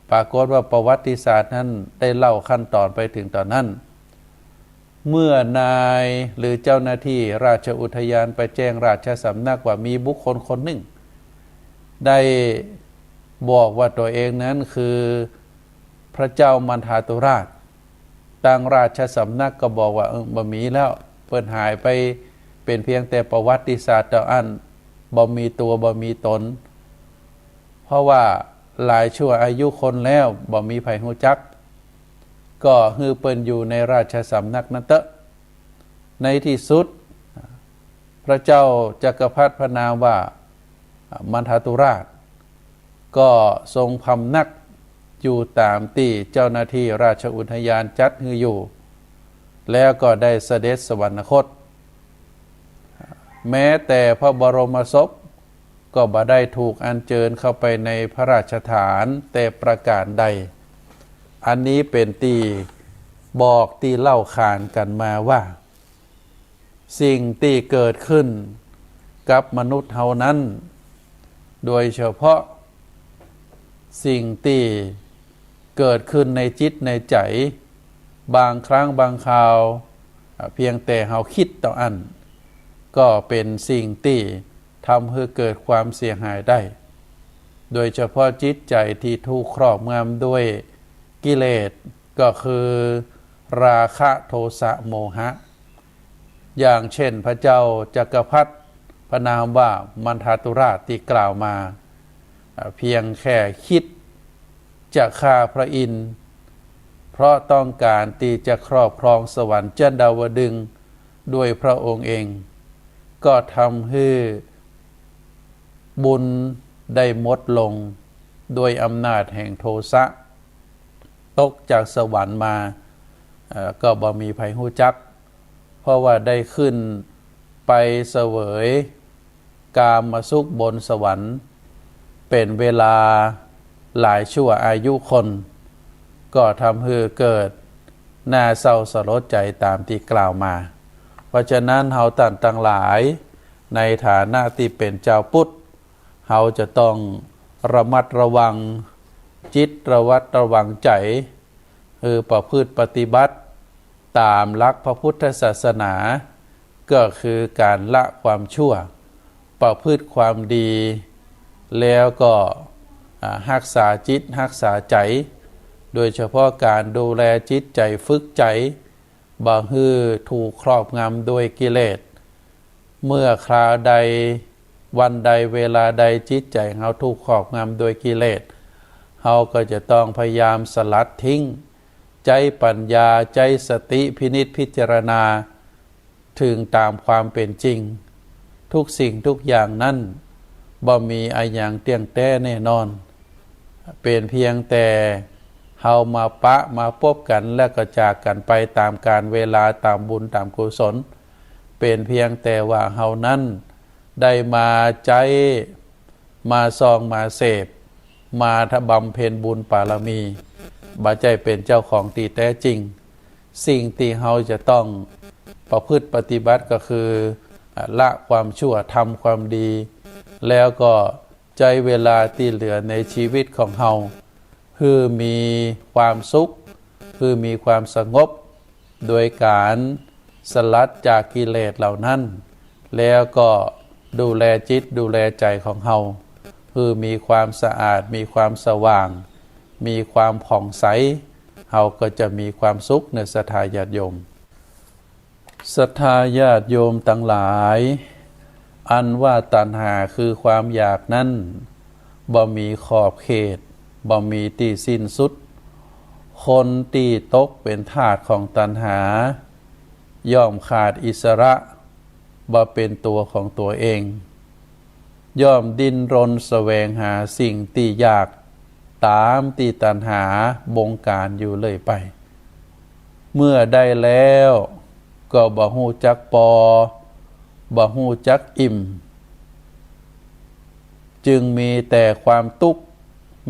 ปรากฏว่าประวัติศาสตร์นั้นได้เล่าขั้นตอนไปเถิงต๋อนนั้น เมื่อนายหรือเจ้าหน้าตี้ราชอุทยานไปแจ้งราชสำนักว่ามีบุคคลคนนึ่ง ได้บอกว่าตั๋วเองนั้นคือพระเจ้ามันทาตุราช ตางราชสำนักก็บอกว่า เออ บ่มีแล้ว เปิ้นหายไป เป๋นเพียงแต่ประวัติศาสตร์เต้าอั้น บ่มีตั๋วบ่มีต๋น เพราะว่าหลายชั่วอายุคนแล้ว บ่มีใผฮู้จัก ก็หื้อเปิ้นอยู่ในราชสำนักนั้นเต๊อะ ในตี้สุด พระเจ้าจักรพรรดิพระนามว่ามันทาตุราช ก็ทรงพำนักอยู่ต๋ามตี้เจ้าหน้าตี้ราชอุทยานจัดหื้ออยู่ แล้วก็ได้เสด็จสวรรคต แม้แต่พระบรมศพก็บ่ได้ถูกอัญเจิญเข้าไปในพระราชฐานแต่ประก๋านใด อันนี้เป๋นตี้บอกตี้เล่าขานกั๋นมาว่า สิ่งตี้เกิดขึ้นกับมนุษย์เฮานั้น โดยเฉพาะสิ่งตี้เกิดขึ้นในจิตในใจ๋ บางครั้งบางคราว อ่า เพียงแต่เฮาคิดเต้าอั้น ก็เป๋นสิ่งตี้ทำหื้อเกิดความเสียหายได้ โดยเฉพาะจิตใจ๋ตี้ถูกครอบงำด้วยกิเลส ก็คือราคะโทสะโมหะ อย่างเช่นพระเจ้าจักรพรรดิพระนามว่ามันทาตุราชตี้กล่าวมา อ่า เพียงแค่คิดจะฆ่าพระอินทร์ เพราะต้องการตี้จะครอบครองสวรรค์จันดาวดึงส์ด้วยพระองค์เอง ก็ทำหื้อบุญได้หมดลงด้วยอำนาจแห่งโทสะ ตกจากสวรรค์มา เอ่อ ก็บ่มีใผฮู้จัก เพราะว่าได้ขึ้นไปเสวยกามสุขบนสวรรค์ เป๋นเวลาหลายชั่วอายุคน ก็ทำหื้อเกิดหน้าเศร้าสลดใจ๋ต๋ามตี้กล่าวมา เพราะฉะนั้นเฮาต้านตังหลาย ในฐานะตี้เป๋นจาวพุทธ เฮาจะต้องระมัดระวังจิต ระวัดระวังใจ๋ คือประพฤติปฏิบัติต๋ามหลักพระพุทธศาสนา ก็คือการละความชั่ว ประพฤติความดี แล้วก็ อ่า ฮักษาจิตฮักษาใจ๋ โดยเฉพาะการดูแลจิตใจ๋ ฝึกใจ๋ บ่หื้อถูกครอบงำด้วยกิเลส เมื่อคราวใด วันใด เวลาใด จิตใจ๋เฮาถูกครอบงำด้วยกิเลส เฮาก็จะต้องพยายามสลัดทิ้ง ใจ๊ปัญญา ใจ๊สติพินิจพิจารณา เถิงต๋ามความเป๋นจริง ทุกสิ่งทุกอย่างนั้น บ่มีอะหยังเตี้ยงแต๊แน่นอน เป๋นเพียงแต่เฮามาปะมาปบกั๋น แล้วก็จากกั๋นไปต๋ามกาลเวลา ต๋ามบุญต๋ามกุศล เป๋นเพียงแต่ว่าเฮานั้นได้มาใจ๊ มาส่องมาเสพ มาบำเพ็ญบุญบารมี บ่ใจ้เป๋นเจ้าของตี้แต๊จริง สิ่งตี้เฮาจะต้องประพฤติปฏิบัติก็คือ อ่า ละความชั่ว ทำความดี แล้วก็ใจ๊เวลาตี้เหลือในชีวิตของเฮา หื้อมีความสุข หื้อมีความสงบ โดยการสลัดจากกิเลสเหล่านั้น แล้วก็ดูแลจิตดูแลใจ๋ของเฮา หื้อมีความสะอาด มีความสว่าง มีความผ่องใส เฮาก็จะมีความสุขเน่อ ศรัทธาญาติโยม ศรัทธาญาติโยมตังหลาย อันว่าตัณหาคือความอยากนั้น บ่มีขอบเขต บ่มีตี้สิ้นสุด คนตี้ตกเป๋นทาสของตัณหา ย่อมขาดอิสระ บ่เป๋นตั๋วของตั๋วเอง ย่อมดิ้นรนแสวงหาสิ่งตี้อยาก ต๋ามตี้ตัณหาบงก๋านอยู่เรื่อยไป เมื่อได้แล้วก็บ่ฮู้จักปอ บ่ฮู้จักอิ่ม จึงมีแต่ความตุ๊กข์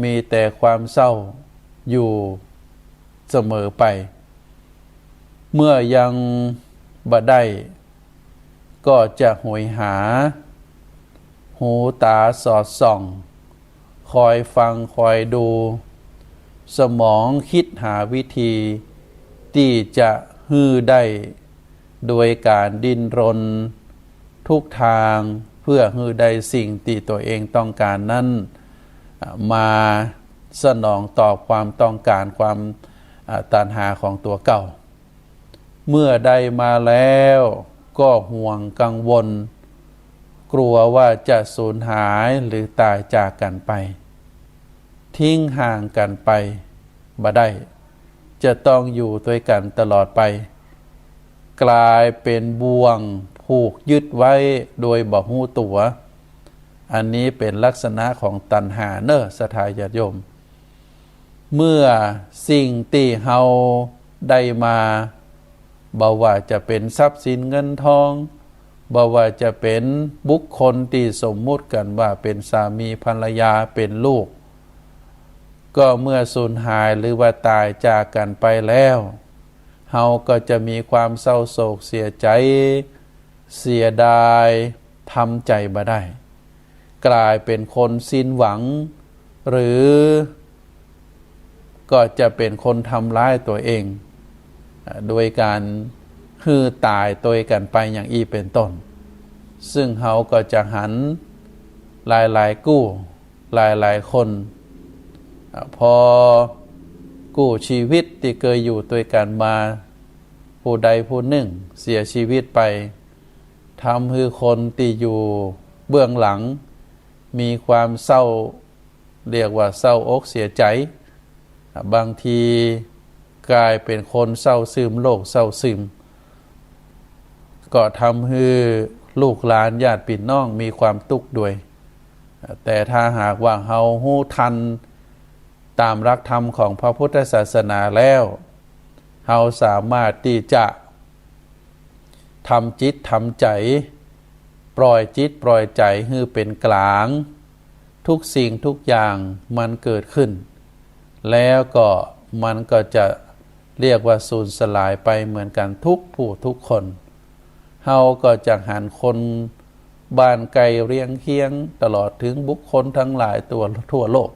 มีแต่ความเศร้าอยู่เสมอไป เมื่อยังบ่ได้ ก็จะโหยหา หูต๋าสอดส่อง คอยฟังคอยดู สมองคิดหาวิธีตี้จะหื้อได้ โดยก๋านดิ้นรนทุกตาง เพื่อหื้อได้สิ่งตี้ตั๋วเองต้องก๋านนั้น มาสนองตอบความต้องก๋าน ความ อ่า ตัณหาของตั๋วเก่า เมื่อได้มาแล้วก็ห่วงกังวล กลัวว่าจะสูญหายหรือต๋ายจากกั๋นไป ทิ้งห่างกั๋นไปบ่ได้ จะต้องอยู่ตวยกั๋นตลอดไป ก๋ายเป๋นบ่วงผูกยึดไว้โดยบ่ฮู้ตั๋ว อันนี้เป๋นลักษณะของตัณหาเน่อ ศรัทธาญาติโยม เมื่อสิ่งตี้เฮาได้มา บ่ว่าจะเป๋นทรัพย์สินเงินทอง บ่ว่าจะเป๋นบุคคลตี้สมมุติกั๋นว่าเป๋นสามีภรรยา เป๋นลูก ก็เมื่อสูญหายหรือว่าต๋ายจากกั๋นไปแล้ว เฮาก็จะมีความเศร้าโศกเสียใจ๋ เสียดาย ทำใจ๋บ่ได้ ก๋ายเป๋นคนสิ้นหวัง หรือก็จะเป๋นคนทำร้ายตั๋วเอง อ่า โดยก๋านหื้อต๋ายตวยกั๋นไปอย่างอี้เป๋นต้น ซึ่งเฮาก็จะหันหลายๆ กู้ หลายๆ คน อ่า พอกู้ชีวิตตี้เกยอยู่ตวยกั๋นมา ผู้ใดผู้นึ่งเสียชีวิตไป ทำหื้อคนตี้อยู่เบื้องหลังมีความเศร้า เรียกว่าเศร้าอกเสียใจ๋ บางทีก๋ายเป๋นคนเศร้าซึม โรคเศร้าซึม ก็ทำหื้อลูกหลานญาติปี้น้องมีความตุ๊กข์ด้วย แต่ถ้าหากว่าเฮาฮู้ตันต๋ามหลักธรรมของพระพุทธศาสนาแล้ว เฮาสามารถตี้จะ ทำจิตทำใจ๋ ปล่อยจิตปล่อยใจ๋หื้อเป๋นก๋าง ทุกสิ่งทุกอย่างมันเกิดขึ้น แล้วก็มันก็จะเรียกว่าสูญสลายไปเหมือนกั๋นทุกผู้ทุกคน เฮาก็จะหันคนบ้านใก้เรือนเคียง ตลอดเถิงบุคคลตังหลายตั๋วทั่วโลก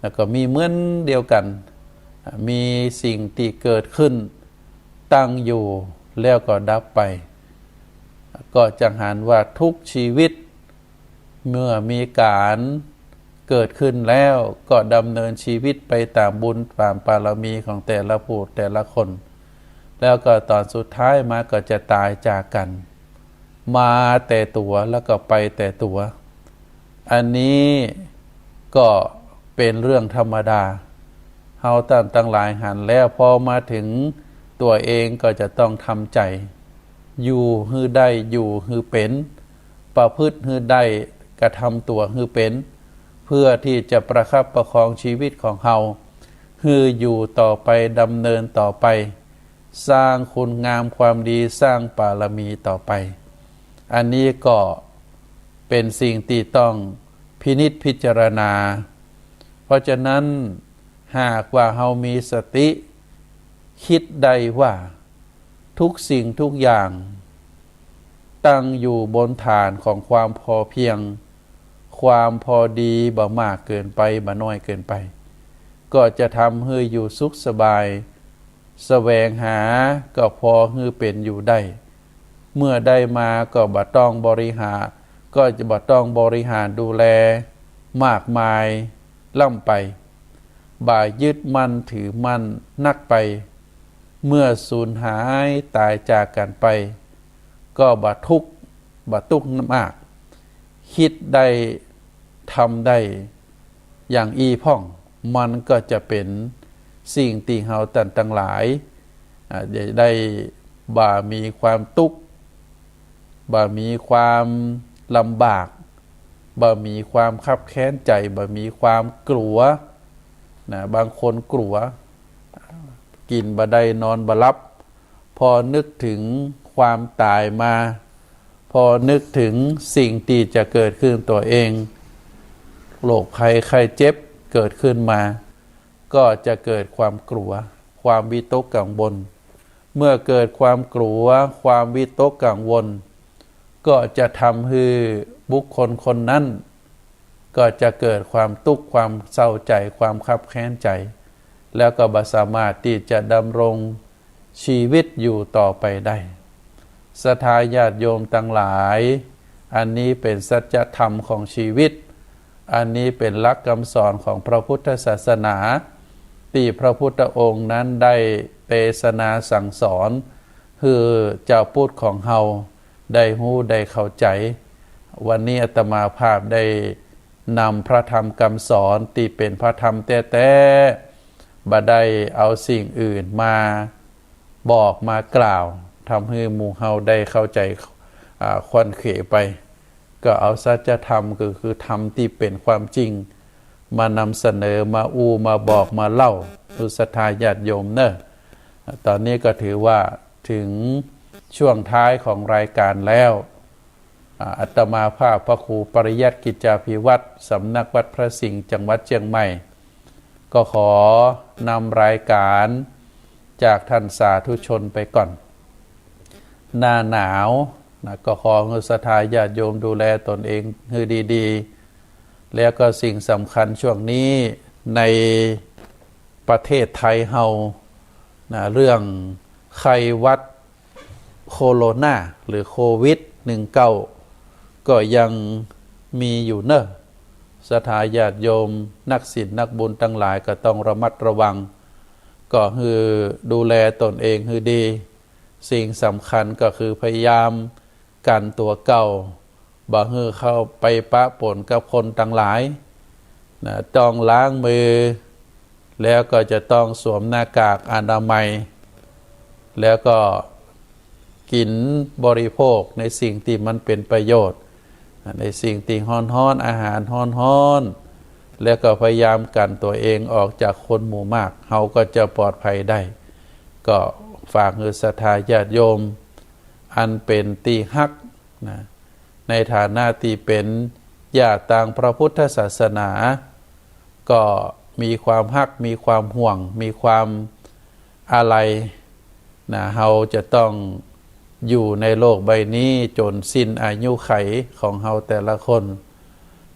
แล้วก็มีเหมือนเดียวกั๋น มีสิ่งตี้เกิดขึ้น ตั้งอยู่แล้วก็ดับไป ก็จะหันว่าทุกชีวิต เมื่อมีก๋านเกิดขึ้นแล้ว ก็ดำเนินชีวิตไปต๋ามบุญต๋ามบารมีของแต่ละผู้แต่ละคน แล้วก็ต๋อนสุดท้ายมาก็จะต๋ายจากกั๋น มาแต่ตั๋วแล้วก็ไปแต่ตั๋ว อันนี้ก็เป๋นเรื่องธรรมดา เฮาต้านตังหลายหันแล้ว พอมาเถิงตั๋วเองก็จะต้องทำใจ๋ อยู่หื้อได้ อยู่หื้อเป๋น ประพฤติหื้อได้ กระทำตั๋วหื้อเป๋น เพื่อตี้จะประคับประคองชีวิตของเฮา หื้ออยู่ต่อไป ดำเนินต่อไป สร้างคุณงามความดี สร้างบารมีต่อไป อันนี้ก็เป๋นสิ่งตี้ต้องพินิจพิจารณา เพราะฉะนั้นหากว่าเฮามีสติ กึ๊ดได้ว่าทุกสิ่งทุกอย่างตั้งอยู่บนฐานของความพอเพียง ความพอดี บ่มากเกินไป บ่น้อยเกินไป ก็จะทำหื้ออยู่สุขสบาย แสวงหาก็พอหื้อเป๋นอยู่ได้ เมื่อได้มาก็บ่ต้องบริหาร ก็จะบ่ต้องบริหารดูแลมากมายล้ำไป บ่ยึดมั่นถือมั่นนักไป เมื่อสูญหายต๋ายจากกั๋นไป ก็บ่ทุกข์ บ่ตุ๊กข์มาก คิดได้ ทำได้ อย่างอี้พ่อง มันก็จะเป๋นสิ่งตี้เฮาต้านตังหลาย อ่า จะได้บ่มีความตุ๊กข์ บ่มีความลำบาก บ่มีความคับแค้นใจ๋ บ่มีความกลัว นะ บางคนกลัว กิ๋นบ่ได้นอนบ่หลับ พอนึกเถิงความต๋ายมา พอนึกเถิงสิ่งตี้จะเกิดขึ้นตั๋วเอง โรคภัยไข้เจ็บเกิดขึ้นมา ก็จะเกิดความกลัว ความวิตกกังวล เมื่อเกิดความกลัว ความวิตกกังวล ก็จะทำหื้อบุคคลคนนั้น ก็จะเกิดความตุ๊กข์ ความเศร้าใจ๋ ความคับแค้นใจ๋ แล้วก็บ่สามารถตี้จะดำรงชีวิตอยู่ต่อไปได้ ศรัทธาญาติโยมตังหลาย อันนี้เป๋นสัจธรรมของชีวิต อันนี้เป๋นหลักกำสอนของพระพุทธศาสนา ตี้พระพุทธองค์นั้นได้เตสนาสั่งสอน หื้อจาวพุทธของเฮาได้ฮู้ได้เข้าใจ๋ วันนี้อาตมาภาพได้นำพระธรรมกำสอนตี้เป๋นพระธรรมแต๊ๆ บ่ได้เอาสิ่งอื่นมาบอกมากล่าว ทำหื้อหมู่เฮาได้เข้าใจ๋ อ่า ควันเขวไป ก็เอาสัจธรรม ก็คือธรรมตี้เป๋นความจริง มานำเสนอ มาอู้ มาบอก มาเล่า หื้อศรัทธาญาติโยมเน่อ ต๋อนนี้ก็ถือว่าเถิงช่วงท้ายของรายการแล้ว อ่า อาตมาภาพพระครูปริยัติกิจจาภิวัฒน์ สำนักวัดพระสิงห์ จังหวัดเจียงใหม่ ก็ขอนำรายการจากท่านสาธุชนไปก่อน หน้าหนาวนะ ก็ขอหื้อศรัทธาญาติโยมดูแลต๋นเองหื้อดีๆ แล้วก็สิ่งสำคัญช่วงนี้ในประเทศไทยเฮานะ เรื่องไข้หวัดโคโรนาหรือโควิดหนึ่งเก้า ก็ยังมีอยู่เน่อ ศรัทธาญาติโยมนักศีลนักบุญตังหลายก็ต้องระมัดระวัง ก็หื้อดูแลต๋นเองหื้อดี สิ่งสำคัญก็คือพยายามกั๋นตั๋วเก่า บ่หื้อเข้าไปปะปนกับคนตังหลายนะ ต้องล้างมือ แล้วก็จะต้องสวมหน้ากากอนามัย แล้วก็กิ๋นบริโภคในสิ่งตี้มันเป๋นประโยชน์ ในสิ่งตี้ฮ้อนๆ อาหารฮ้อนๆ แล้วก็พยายามกั๋นตั๋วเองออกจากคนหมู่มาก เฮาก็จะปลอดภัยได้ ก็ฝากหื้อศรัทธาญาติโยม อันเป๋นตี้ฮักนะ ในฐานะตี้เป๋นญาติตางพระพุทธศาสนา ก็มีความฮัก มีความห่วง มีความอาลัยนะ เฮาจะต้องอยู่ในโลกใบนี้จ๋นสิ้นอายุขัยของเฮาแต่ละคน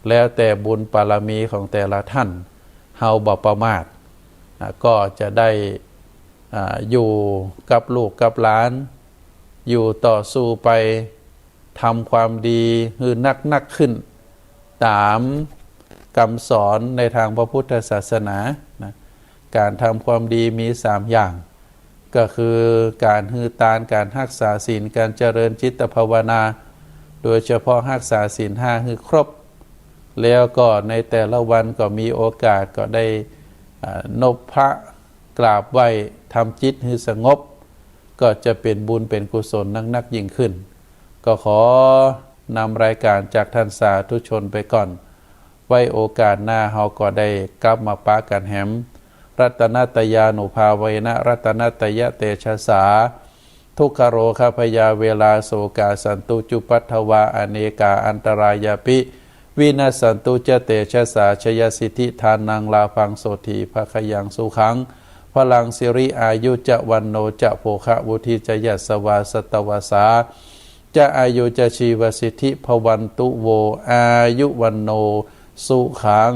แล้วแต่บุญบารมีของแต่ละท่าน เฮาบ่ประมาทนะ ก็จะได้ อ่า อยู่กับลูกกับหลาน อยู่ต่อสู้ไป ทำความดีหื้อนักๆ ขึ้น ต๋ามกำสอนในตางพระพุทธศาสนานะ ก๋านทำความดีมีสามอย่าง ก็คือก๋านหื้อตาน ก๋านฮักษาศีล ก๋านเจริญจิตภาวนา โดยเฉพาะฮักษาศีลห้าหื้อครบ แล้วก็ในแต่ละวันก็มีโอกาสก็ได้ อ่า นบพระ กราบไหว้ ทำจิตหื้อสงบ ก็จะเป๋นบุญเป๋นกุศลนักๆ ยิ่งขึ้น ก็ขอนำรายการจากท่านสาธุชนไปก่อน ไว้โอกาสหน้าเฮาก็ได้กลับมาปะกั๋นแหม รัตนัตตยานุภาเวนะ รัตนัตตยเตชะสา ทุกขโรคพยาเวรา โสกาสันตุจุปัฏฐวา อเนกาอันตรายาปิ วินัสสันตุจะเตชะสา ชยสิทธิธานัง ลาภัง โสตถีภะคะยัง สุขัง พลัง สิริอายุจะ วัณโณจะ โภคะ วุฒิจะ ยัสสวา สัตตวสสา จะ อายุจะ ชีวสิทธิ ภวันตุ โว อายุ วัณโณ สุขัง